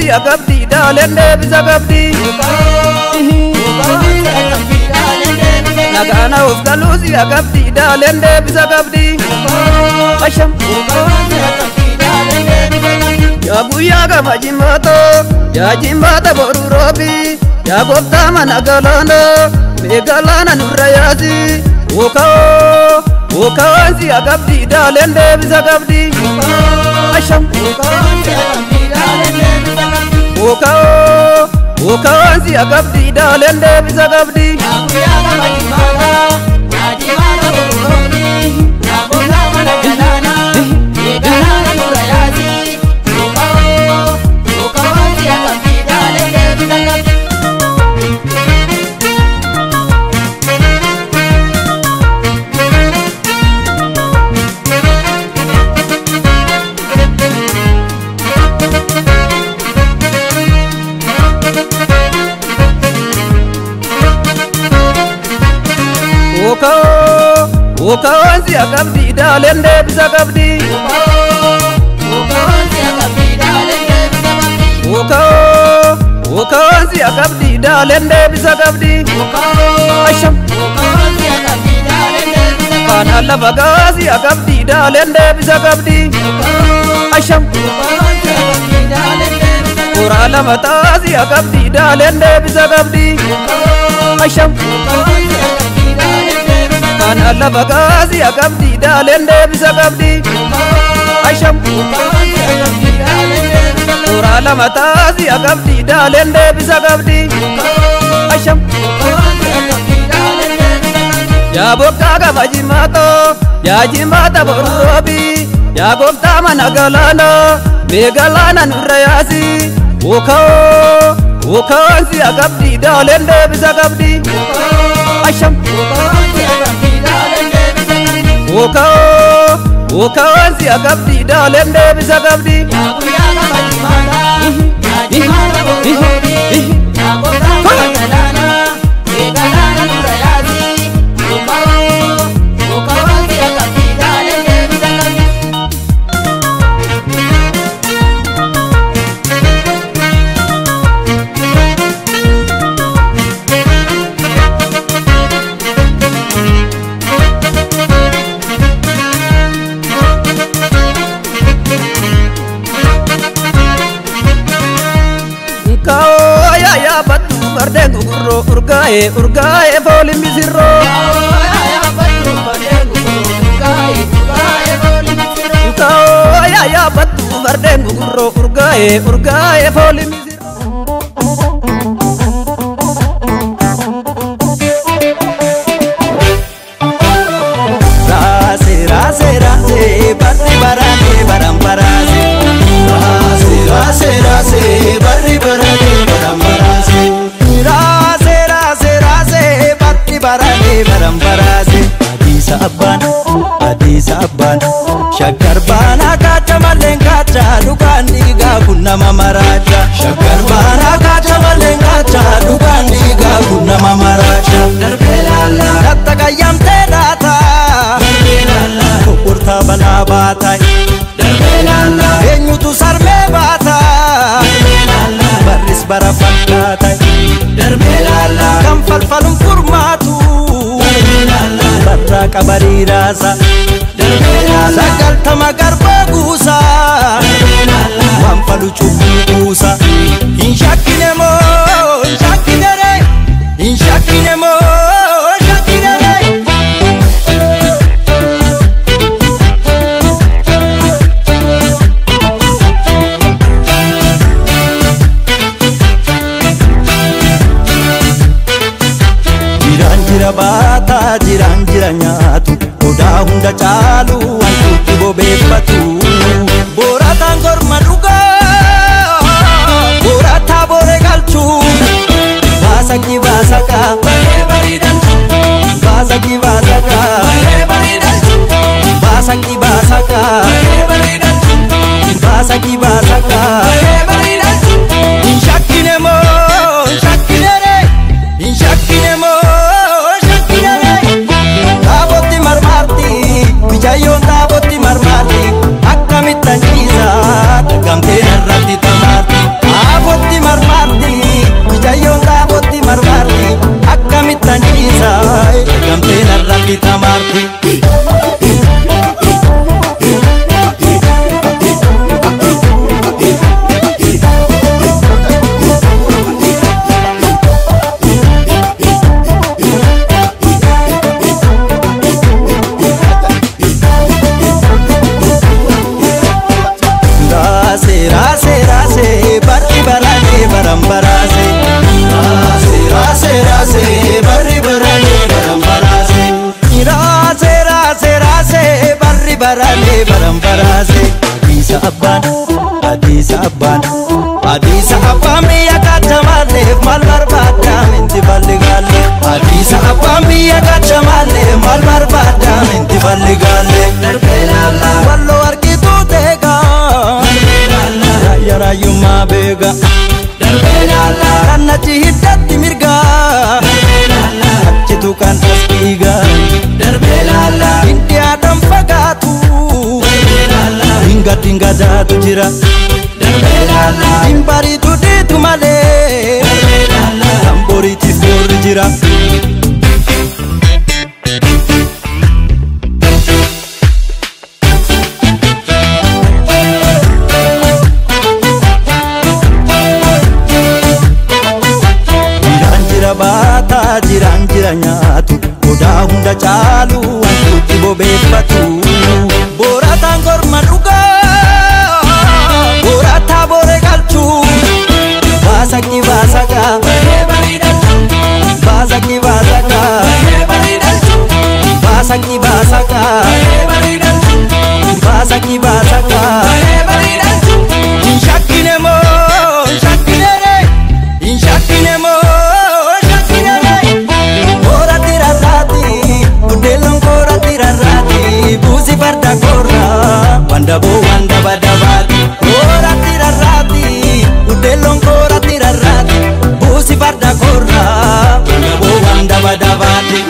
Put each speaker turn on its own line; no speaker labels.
Siya qabdi daaleen deebisa qabdi. Nagaana of galuu siya qabdi daaleen deebisa qabdi. Asham. Yaa guyyaa gama jimmaata yaa jimmaata boru roobi yaa gooftaa mana galaana mee galaana nurra yaasi. Wooka'oo wooka'oon siya qabdi daaleen deebisa qabdi. Asham. Wooka'oo wooka'oon siya qabdi daaleen deebisa qabdi. Wooka'oo wooka'oon siya qabdi daaleen deebisa qabdi. Wooka'oo wooka'oon siya qabdi daaleen deebisa qabdi. Asham. Faanaan lafa gaa siya qabdi daaleen deebisa qabdi. Asham. Koraa lama taa siya qabdi daaleen deebisa qabdi. Asham. Faanaan lafa gaa siya qabdi daaleen deebisa qabdi. Asham. Koraa lama taa siya qabdi daaleen deebisa qabdi. Asham. Yaa bokkaa gama jimmaata yaa jimmaata boru roobi yaa gooftaa mana galaana mee galaana nurra yaasi. Wooka'oo wooka'oon siya qabdi daaleen deebisa qabdi. Asham. Wooka'oo wooka'oon siya qabdi daaleen deebisa qabdi. Kaoo yaa yaa battu fardeen gugurroo urgaa'ee urgaa'ee fooliin misirroo. Kaoo yaa yaa battu fardeen gugurroo urgaa'ee urgaa'ee fooliin misirroo.
Raase raase raase barri barane baram baraase. Raase raase raase barri barane baram baraase. Raase raase raase barri barane baram baraase. Adiisa abbaan adiisa abbaan shakkar baanaa kaacha malleen kaacha dhugaan dhiigaa kun nama maraacha. Shakkar baanaa kaacha malleen kaacha dhugaan dhiigaa kun nama maraacha. Darbee laallaa katta qayyamtee laata. Darbee laallaa kokkortaa balaa baata. Darbee laallaa eenyutu sarmee baata. Darbee laallaa barris bara fakkaata. Darbee laallaa kan falfaluun furmaatu. Darbee laallaa barraa qabarii raasa. Darbee laallaa sagaltama garbaa guusa. Darbee laallaa waan falu cubbuu kuusa. Hin shakkine moo hin shakkine ree hin shakkine moo hin shakkine ree. Jiraan jira baataa jiraan jira nyaatu odaa hunda caalu wantuutti bobeeffatu. Boorataan gorma dhugaa boorataa booree galchuu baasaqii baasaqaa baasaqii baasaqaa baasaqii baasaqaa baasaqii baasaqaa. Hin shakkine moo hin shakkine ree hin shakkine moo hin shakkine ree. Taabotti marmaarti mijayyoon taabotti marmaarti Abbaan. Hadiisa abbaan biyya kaachamaalleef maal barbaadda minti balli gaalle. Hadiisa abbaan biyya kaachamaalleef maal barbaadda minti balli gaalle. Walloo argituu teega. Raayya raayyummaa beega. Kan achi hiddatti mirga. Achitu kan as dhiiga. Indiyaadhaan fagaatu. Dinga dinga daatu jira. Hin bariitu dhiitu malee. Kan boriitiif boorri jira. Jiraan jira baataa jiraan jira nyaatu odaa hunda caalu wantuutti bobeeffatu. Boorataan gorma dhugaa boorataa boore galchuu baasaqi baasaqa baasaqi baasaqa baasaqi baasaqa baasaqi baasaqa. Hin shakkine moo hin shakkine ree hin shakkine moo shakkine ree. Koorratti rarraati buddeeloon koorratti rarraati buusi farda koorraa wandaboo wandaba dabaati. Koorratti rarraati buddeeloon koorratti rarraati buusi farda koorraa wandaboo wandaba dabaati.